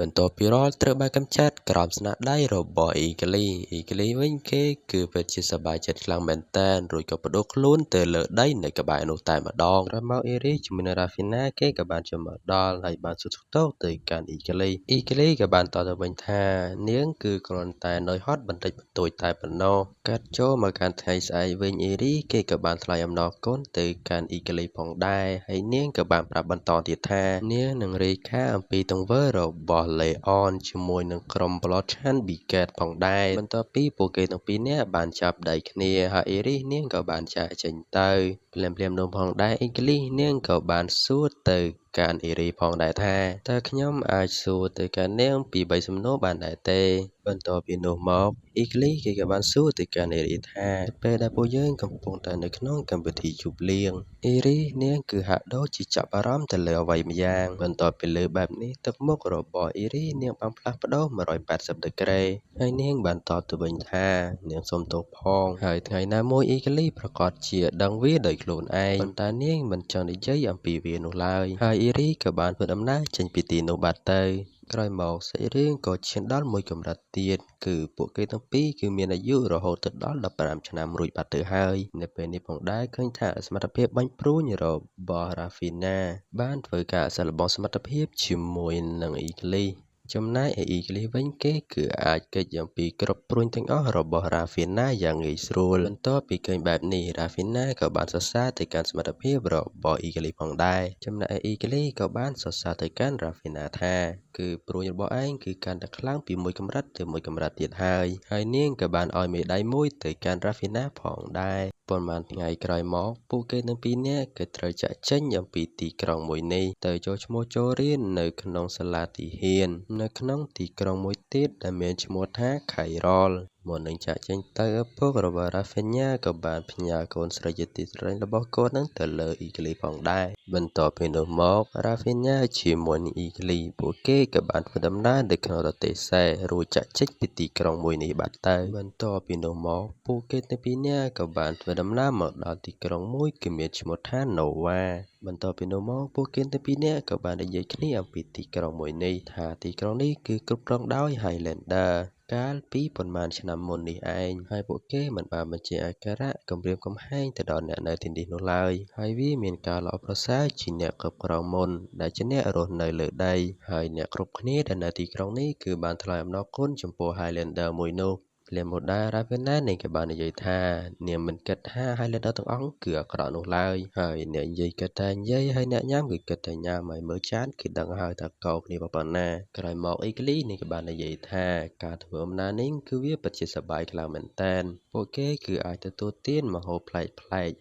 បន្ទាប់ពីរ៉លត្រូវបានកម្ចាត់ក្រោមស្នាដៃរបស់អ៊ីកាលី អ៊ីកាលីវិញគេគឺពិតជាសប្បាយចិត្តខ្លាំងមែនទែន រួចក៏ផ្ដួលខ្លួនទៅលើដីនៅក្បែរនោះតែម្ដង។ ក្រោយមកអ៊ីរីជាមួយនឹងរ៉ាហ្វីណាគេក៏បានចូលមកដល់ ហើយបានសួរសុខទុក្ខទៅកាន់អ៊ីកាលី។ អ៊ីកាលីក៏បានតបទៅវិញថា នាងគឺគ្រាន់តែនឿយហត់បន្តិចបន្តួចតែប៉ុណ្ណោះ។ កាត់ចូលមកកាន់ថ្ងៃស្អែកវិញ អ៊ីរីគេក៏បានថ្លែងអំណរគុណទៅកាន់អ៊ីកាលីផងដែរ ហើយនាងក៏បានប្រាប់បន្តទៀតថា នាងនឹងរាយការណ៍អំពីទង្វើរបស់លេអនជាមួយនឹងក្រុម Bloodchain Brigade ផងដែរ។ បន្ទាប់ពីពួកគេទាំងពីរនាក់បានចាប់ដៃគ្នា ហើយអ៊ីរីសនាងក៏បានចាកចេញទៅភ្លាមៗនោះផងដែរ អ៊ីកាលីនាងក៏បានសួរទៅកាន់អ៊ីរីផងដែរថា តើខ្ញុំអាចសួរទៅកាន់នាងពីបីសំណួរបានដែរទេ? បន្ទាប់ពីនោះមក អ៊ីកាលីគេក៏បានសួរទៅកាន់អ៊ីរីថា ពេលដែលពួកយើងកំពុងតែនៅក្នុងកម្មវិធីជប់លៀង អ៊ីរីនាងគឺហាក់ដូចជាចាប់អារម្មណ៍ទៅលើអ្វីម្យ៉ាង។ បន្ទាប់ពីលើបែបនេះ ទឹកមុខរបស់អ៊ីរីនាងបានផ្លាស់ប្ដូរ180ដឺក្រេ ហើយនាងបានតបទៅវិញថា នាងសូមទោសផង ហើយថ្ងៃណាមួយអ៊ីកាលីប្រកាសជាដឹងវាដោយខ្លួនឯង ប៉ុន្តែនាងមិនចង់និយាយអំពីវានោះឡើយ ហើយអ៊ីរីក៏បានធ្វើដំណើរចេញពីទីនោះបាត់ទៅ។ ក្រោយមកសាច់រឿងក៏ឈានដល់មួយកម្រិតទៀត គឺពួកគេទាំងពីរគឺមានអាយុរហូតទៅដល់15ឆ្នាំរួចបាត់ទៅហើយ។ នៅពេលនេះផងដែរ ឃើញថាសមត្ថភាពបាញ់ព្រួញរបស់រ៉ាហ្វីណាបានធ្វើការសាកល្បងសមត្ថភាពជាមួយនឹងអ៊ីកាលី។ ចំណែកឯអ៊ីកាលីវិញគេគឺអាចគេចអំពីគ្រប់ព្រួញទាំងអស់របស់រ៉ាហ្វីណាយ៉ាងងាយស្រួល។ បន្ទាប់ពីឃើញបែបនេះ រ៉ាហ្វីណាក៏បានសរសើរទៅកាន់សមត្ថភាពរបស់អ៊ីកាលីផងដែរ។ ចំណែកឯអ៊ីកាលីក៏បានសរសើរទៅកាន់រ៉ាហ្វីណាថា គឺព្រួញរបស់ឯងគឺកាន់តែខ្លាំងពីមួយកម្រិតទៅមួយកម្រិតទៀតហើយ ហើយនាងក៏បានឲ្យមេដៃមួយទៅកាន់រ៉ាហ្វីណាផងដែរ។ ប៉ុន្មានថ្ងៃក្រោយមក ពួកគេទាំងពីរនាក់ក៏ត្រូវចាកចេញអំពីទីក្រុងមួយនេះ ទៅចុះឈ្មោះចូលរៀននៅក្នុងសាលាទាហាន នៅក្នុងទីក្រុងមួយទៀតដែលមានឈ្មោះថាខៃរ៉ល។ មុននឹងចាកចេញទៅ ឪពុករបស់រ៉ាហ្វីញ៉ាក៏បានផ្ញើកូនស្រីជាទីស្រឡាញ់របស់គាត់នឹងទៅលើអ៊ីកាលីផងដែរ។ បន្ទាប់ពីនោះមក រ៉ាហ្វីញ៉ាជាមួយនឹងអ៊ីកាលី ពួកគេក៏បានធ្វើដំណើរទៅក្នុងរទេះសេះ រួចចាកចេញពីទីក្រុងមួយនេះបាត់ទៅ។ បន្ទាប់ពីនោះមក ពួកគេទាំងពីរនាក់ក៏បានធ្វើដំណើរមកដល់ទីក្រុងមួយគឺមានឈ្មោះថាណូវ៉ា។ បន្ទាប់ពីនោះមក ពួកគេទាំងពីរនាក់ក៏បាននិយាយគ្នាអំពីទីក្រុងមួយនេះ ថាទីក្រុងនេះគឺគ្រប់គ្រងដោយ Highlander កាលពីប៉ុន្មានឆ្នាំមុននេះឯង ហើយពួកគេមិនបានបញ្ចេញអាការៈគំរាមកំហែងទៅដល់អ្នកនៅទីនេះនោះឡើយ ហើយវាមានការល្អប្រសើរជាងអ្នកគ្រប់គ្រងមុនដែលជាអ្នករស់នៅលើដី ហើយអ្នកគ្រប់គ្នាដែលនៅទីក្រុងនេះគឺបានថ្លែងអំណរគុណចំពោះ Highlander មួយនោះ។ ភ្លាមមកដែរ រ៉ាហ្វីណានាងក៏បាននិយាយថា នាងមិនគិតថា Highlander ទាំងអង្គគឺអាក្រក់នោះឡើយ ហើយអ្នកនិយាយគិតតែនិយាយ ហើយអ្នកញ៉ាំគឺគិតតែញ៉ាំ ហើយមើលចានគឺដឹងហើយថាកោគ្នាប៉ុណ្ណា។ ក្រោយមកអ៊ីកាលីនាងក៏បាននិយាយថា ការធ្វើដំណើរនេះគឺវាពិតជាសប្បាយខ្លាំងមែនទែន ពួកគេគឺអាចទទួលទានម្ហូបប្លែកៗ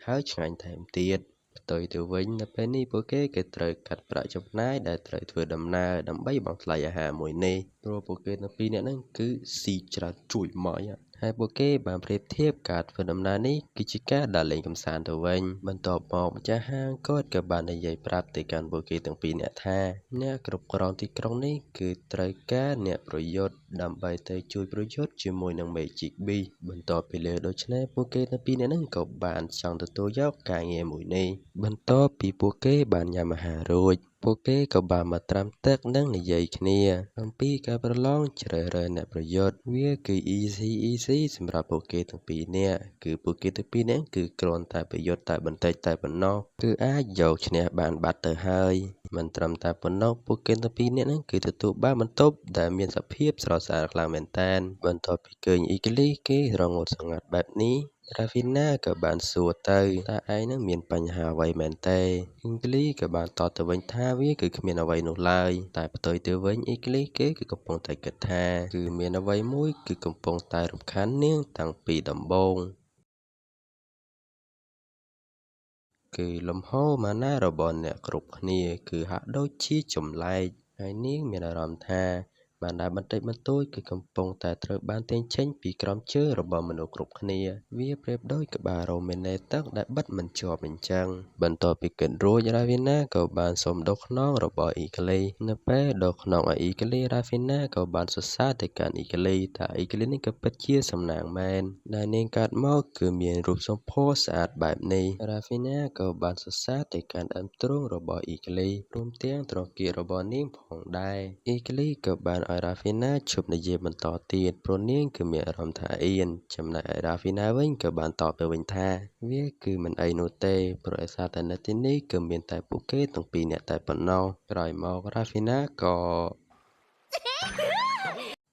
ហើយឆ្ងាញ់ថែមទៀត។ ផ្ទុយទៅវិញ នៅពេលនេះពួកគេក៏ត្រូវកាត់ប្រាក់ចំណាយដែលត្រូវធ្វើដំណើរដើម្បីបង់ថ្លៃអាហារមួយនេះ ព្រោះពួកគេទាំងពីរនាក់ហ្នឹងគឺស៊ីច្រើនជួយម៉ាយ ហើយពួកគេបានប្រៀបធៀបការធ្វើដំណើរនេះគឺជាការដើរលេងកម្សាន្តទៅវិញ។ បន្ទាប់មកម្ចាស់ហាងគាត់ក៏បាននិយាយប្រាប់ទៅកាន់ពួកគេទាំងពីរនាក់ថា អ្នកគ្រប់គ្រងទីក្រុងនេះគឺត្រូវការអ្នកប្រយុទ្ធដើម្បីទៅជួយប្រយុទ្ធជាមួយនឹង Magic Beast។ បន្ទាប់ពីលើដូច្នេះ ពួកគេទាំងពីរនាក់ហ្នឹងក៏បានចង់ទទួលយកការងារមួយនេះ។ បន្ទាប់ពីពួកគេបានញ៉ាំអាហាររួច ពួកគេក៏បានមកត្រាំទឹកនិងនិយាយគ្នាអំពីការប្រឡងជ្រើសរើសអ្នកប្រយុទ្ធ។ វាគឺ easy easy សម្រាប់ពួកគេទាំងពីរនាក់ គឺពួកគេទាំងពីរនាក់គឺគ្រាន់តែប្រយុទ្ធតែបន្តិចតែប៉ុណ្ណោះ គឺអាចយកឈ្នះបានបាត់ទៅហើយ។ មិនត្រឹមតែប៉ុណ្ណោះ ពួកគេទាំងពីរនាក់ហ្នឹងគឺទទួលបានបន្ទប់ដែលមានសភាពស្រស់ស្អាតខ្លាំងមែនទែន។ បន្ទាប់ពីឃើញអ៊ីកាលីគេរងត់សង្ងាត់បែបនេះ រ៉ាហ្វីណាក៏បានសួរទៅ តើឯងនឹងមានបញ្ហាអ្វីមែនទេ? អ៊ីកាលីក៏បានតបទៅវិញថា វាគឺគ្មានអ្វីនោះឡើយ តែផ្ទុយទៅវិញ អ៊ីកាលីគេគឺកំពុងតែគិតថា គឺមានអ្វីមួយគឺកំពុងតែរំខាននាងតាំងពីដំបូង គឺលំហូរម៉ាណារបស់អ្នកគ្រប់គ្នាគឺហាក់ដូចជាចម្លែក ហើយនាងមានអារម្មណ៍ថា បានដើរបន្តិចបន្តួចគឺកំពុងតែត្រូវបានទាញចេញពីក្រោមជើងរបស់មនុស្សគ្រប់គ្នាវាប្រៀបដូចក្បាលរ៉ូប៊ីណេទឹកដែលបិទមិនជាប់អញ្ចឹងបន្ទាប់ពីគិតរួចរ៉ាវីណាក៏បានសុំដូរខ្នងរបស់អ៊ីក្លីនៅពេលដូរខ្នងឲ្យអ៊ីក្លីរ៉ាហ្វីណាក៏បានសរសើរទៅកាន់អ៊ីក្លីថាអ៊ីក្លីនេះក៏ពិតជាសំណាងមែនដែលនាងកើតមកគឺមានរូបសម្ផស្សស្អាតបែបនេះរ៉ាហ្វីណាក៏បានសរសើរទៅកាន់ដើមទ្រូងរបស់អ៊ីក្លីរួមទាំងត្រគាករបស់នាងផងដែរអ៊ីក្លីក៏បានឲ្យរ៉ាហ្វីណាឈប់និយាយបន្តទៀតព្រោះនាងគឺមានអារម្មណ៍ថាអៀនចំណែកឯរ៉ាហ្វីណាវិញក៏បានតបទៅវិញថាវាគឺមិនអីនោះទេព្រោះដោយសារតែនៅទីនេះគឺមានតែពួកគេទាំងពីរនាក់តែប៉ុណ្ណោះក្រោយមករ៉ាហ្វីណាក៏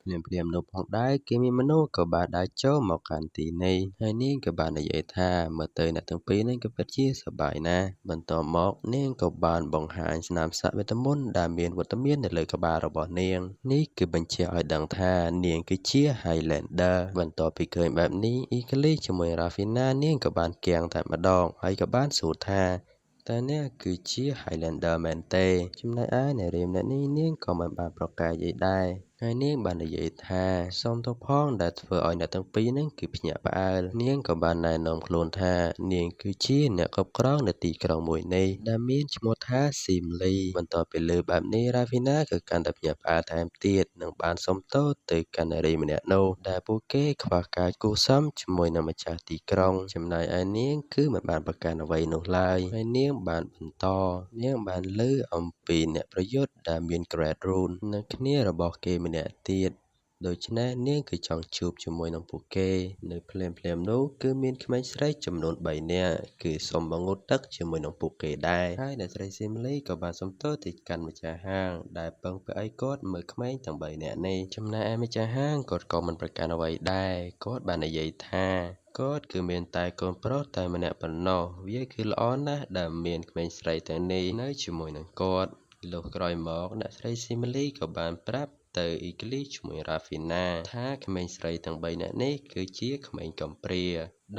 ភ្លាមៗនោះផងដែរគេមានមនុស្សក៏បានដើរចូលមកកាន់ទីនេះហើយនាងក៏បាននិយាយថាមើលទៅអ្នកទាំងពីរនេះក៏ពិតជាសប្បាយណាស់បន្ទាប់មកនាងក៏បានបង្ហាញស្នាមសាក់វេទមន្តដែលមានវត្តមាននៅលើក្បាលរបស់នាងនេះគឺបញ្ជាក់ឲ្យដឹងថានាងគឺជា Highlander បន្ទាប់ពីឃើញបែបនេះអ៊ីក្លីជាមួយរ៉ាហ្វីណានាងក៏បានគាំងតែម្ដងហើយក៏បានសួរថាតើអ្នកគឺជា Highlander មែនទេចំណែកឯនារីម្នាក់នេះនាងក៏មិនបានប្រកែកអីដែរហើយនាងបាននិយាយថាសូមទោសផងដែលធ្វើឲ្យអ្នកទាំងពីរនឹងគឺភ្ញាក់ផ្អើលនាងក៏បានណែនាំខ្លួនថានាងគឺជាអ្នកគ្រប់គ្រងនៅទីក្រុងមួយនេះដែលមានឈ្មោះថាស៊ីមលីបន្ទាប់ពីលើបែបនេះរ៉ាហ្វីណាក៏កាន់តែភ្ញាក់ផ្អើលថែមទៀតនិងបានសុំទោសទៅកាន់នារីម្នាក់នោះដែលពួកគេខ្វះការគួរសមជាមួយនឹងម្ចាស់ទីក្រុងចំណែកឯនាងគឺមិនបានប្រកាន់អ្វីនោះឡើយហើយនាងបានបន្តនាងបានឮអំពីអ្នកប្រយុទ្ធដែលមាន Great Rune និងគ្នារបស់គេម្នាក់ទៀតដូច្នេះនាងគឺចង់ជួបជាមួយនឹងពួកគេនៅភ្លាមៗនោះគឺមានក្មេងស្រីចំនួន3នាក់គឺសុំបង្ងូតទឹកជាមួយនឹងពួកគេដែរហើយអ្នកស្រីស៊ីមលីក៏បានសុំទោសទៅកាន់ម្ចាស់ហាងដែលពឹងពាក់ឲ្យគាត់មើលក្មេងទាំង3នាក់នេះចំណែកឯម្ចាស់ហាងគាត់ក៏មិនប្រកាន់អ្វីដែរគាត់បាននិយាយថាគាត់គឺមានតែកូនប្រុសតែម្នាក់ប៉ុណ្ណោះវាគឺល្អណាស់ដែលមានក្មេងស្រីទាំងនេះនៅជាមួយនឹងគាត់លុះក្រោយមកអ្នកស្រីស៊ីមលីក៏បានប្រាប់ទៅអ៊ីក្លីជាមួយរ៉ាហ្វីណាថាក្មេងស្រីទាំង3នាក់នេះគឺជាក្មេងកំព្រា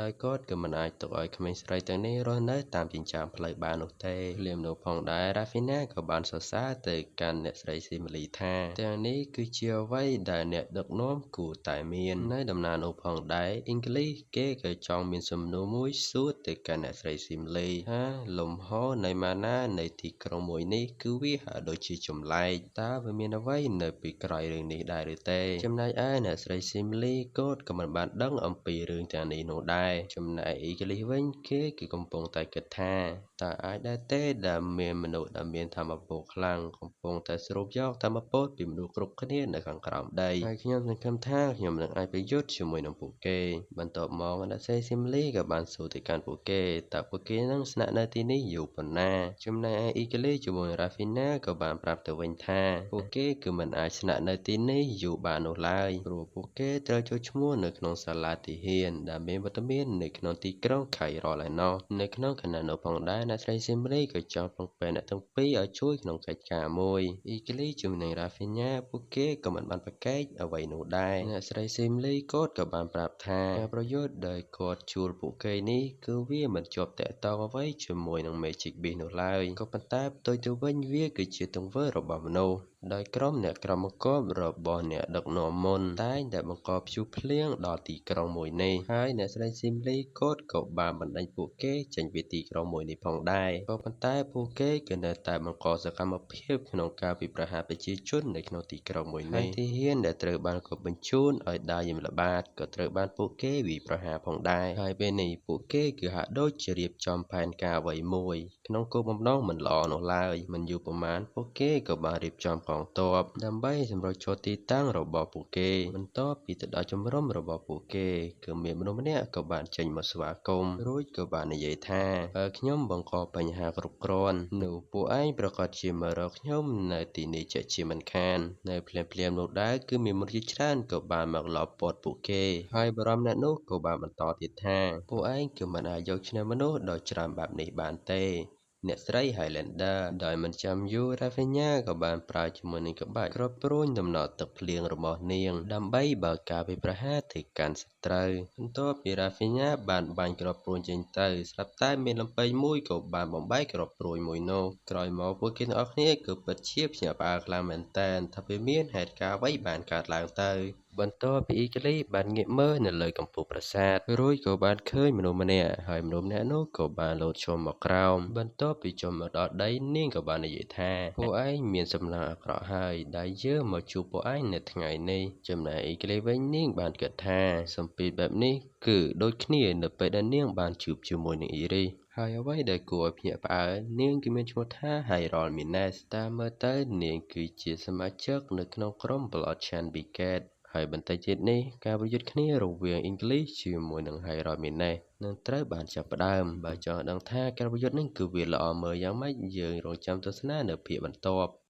ដោយគាត់ក៏មិនអាចទុកឲ្យក្មេងស្រីទាំងនេះរស់នៅតាមចិញ្ចើមផ្លូវបាននោះទេភ្លាមនោះផងដែររ៉ាហ្វីណាក៏បានសរសើរទៅកាន់អ្នកស្រីស៊ីមលីថាទាំងនេះគឺជាអ្វីដែលអ្នកដឹកនាំគួរតែមាននៅដំណើរនោះផងដែរអ៊ីងក្លីសគេក៏ចង់មានសំណួរមួយសួរទៅកាន់អ្នកស្រីស៊ីមលីថាលំហូរនៃម៉ាណានៃទីក្រុងមួយនេះគឺវាហាក់ដូចជាចម្លែកតើវាមានអ្វីនៅពីក្រោយរឿងនេះដែរឬទេចំណែកឯអ្នកស្រីស៊ីមលីគាត់ក៏មិនបានដឹងអំពីរឿងទាំងនេះនោះដែរចំណែកអ៊ីក្លីសវិញគេគឺកំពុងតែគិតថាតើអាចដែរទេដែលមានមនុស្សដែលមានធម៌ពលខ្លាំងកំពុងតែស្រូបយកធម៌ពលពីមនុស្សគ្រប់គ្នានៅខាងក្រោមដីហើយខ្ញុំសង្ឃឹមថាខ្ញុំនឹងអាចប្រយុទ្ធជាមួយនឹងពួកគេបន្ទាប់មកអ្នកស្រីស៊ីមលីក៏បានសួរទៅកាន់ពួកគេតើពួកគេនឹងស្នាក់នៅទីនេះយូរប៉ុណ្ណាចំណែកឯអ៊ីក្លីជាមួយរ៉ាហ្វីណាក៏បានប្រាប់ទៅវិញថាពួកគេគឺមិនអាចស្នាក់នៅទីនេះយូរបាននោះឡើយព្រោះពួកគេត្រូវចូលឈ្មោះនៅក្នុងសាលាទាហានដែលមានវត្តមាននៅក្នុងទីក្រុងខៃរ៉លឯណោះនៅក្នុងខណៈនោះផងដែរអ្នកស្រីស៊ីមលីក៏ចង់ពឹងពាក់អ្នកទាំងពីរឲ្យជួយក្នុងកិច្ចការមួយអ៊ីក្លីជាមួយនឹងរ៉ាហ្វីញ៉ាពួកគេក៏មិនបានប្រកែកអ្វីនោះដែរអ្នកស្រីស៊ីមលីគាត់ក៏បានប្រាប់ថាការប្រយុទ្ធដែលគាត់ជួលពួកគេនេះគឺវាមិនជាប់ទាក់ទងអ្វីជាមួយនឹង Magic Beast នោះឡើយក៏ប៉ុន្តែផ្ទុយទៅវិញវាគឺជាទង្វើរបស់មនុស្សដោយក្រុមអ្នកក្រមបង្គាប់របស់អ្នកដឹកនាំមុនតែងតែបង្កព្យុះភ្លៀងដល់ទីក្រុងមួយនេះហើយអ្នកស្រីស៊ីមលីគាត់ក៏បានបណ្ដេញពួកគេចេញពីទីក្រុងមួយនេះផងដែរក៏ប៉ុន្តែពួកគេក៏នៅតែបង្កសកម្មភាពក្នុងការវិប្រហារប្រជាជននៅក្នុងទីក្រុងមួយនេះហើយទាហានដែលត្រូវបានក៏បញ្ជូនឲ្យដើរយាមល្បាតក៏ត្រូវបានពួកគេវិប្រហារផងដែរហើយពេលនេះពួកគេគឺហាក់ដូចជារៀបចំផែនការអ្វីមួយក្នុងគោលបំណងមិនល្អនោះឡើយមិនយូរប៉ុន្មានពួកគេក៏បានរៀបចំកងទ័ពដើម្បីសម្រុចចូលទីតាំងរបស់ពួកគេបន្ទាប់ពីទៅដល់ជំរំរបស់ពួកគេគឺមានមនុស្សម្នាក់ក៏បានចេញមកស្វាគមន៍រួចក៏បាននិយាយថាបើខ្ញុំបង្កបញ្ហាគ្រប់គ្រាន់នោះពួកឯងប្រកាសជាមករកខ្ញុំនៅទីនេះជាក់ជាមិនខាននៅភ្លាមៗនោះដែរគឺមានមនុស្សជាច្រើនក៏បានមកលបព័ទ្ធពួកគេហើយបរិមអ្នកនោះក៏បានបន្តទៀតថាពួកឯងគឺមិនអាចយកឈ្នះមនុស្សដ៏ច្រើនបែបនេះបានទេ អ្នកស្រី Highlander ដោយមិនចាំយូរ Rafinha ក៏បានប្រើជាមួយនឹងក្បាច់គ្រាប់ព្រួញតំណក់ទឹកភ្លៀងរបស់នាង ដើម្បីបើកការវាយប្រហារទៅកាន់សត្រូវ។ បន្ទាប់ពី Rafinha បានបាញ់គ្រាប់ព្រួញចេញទៅ ស្រាប់តែមានលំពែងមួយក៏បានបំបែកគ្រាប់ព្រួញមួយនោះ។ ក្រោយមកពួកគេទាំងអស់គ្នាគឺពិតជាភ្ញាក់ផ្អើលខ្លាំងមែនទែនថាវាមានហេតុការណ៍អ្វីបានកើតឡើងទៅ។ បន្ទាប់ពីអ៊ីកាលីបានងាកមើលនៅលើកំពូលប្រាសាទ រួចក៏បានឃើញមនុស្សម្នាក់ ហើយមនុស្សម្នាក់នោះក៏បានលោតចុះមកក្រោម។ បន្ទាប់ពីចុះមកដល់ដី នាងក៏បាននិយាយថា ពួកឯងមានសំណាងអាក្រក់ហើយដែលយើងមកជួបពួកឯងនៅថ្ងៃនេះ។ ចំណែកអ៊ីកាលីវិញនាងបានគិតថាសម្ពាធបែបនេះគឺដូចគ្នានៅពេលដែលនាងបានជួបជាមួយនឹងអ៊ីរីស ហើយអ្វីដែលគួរឲ្យភ្ញាក់ផ្អើលនាងគឺមានឈ្មោះថា Harold Menes តាមមើលទៅនាងគឺជាសមាជិកនៅក្នុងក្រុម Bloodchain Brigade ហើយបន្តិចទៀតនេះការប្រយុទ្ធគ្នារវាងអ៊ីងក្លីសជាមួយនឹង Harold Menes នឹងត្រូវបានចាប់ផ្ដើម។ បើចង់ដឹងថាការប្រយុទ្ធនេះគឺវាល្អមើលយ៉ាងម៉េចយើងរង់ចាំទស្សនានៅភាគបន្ទាប់។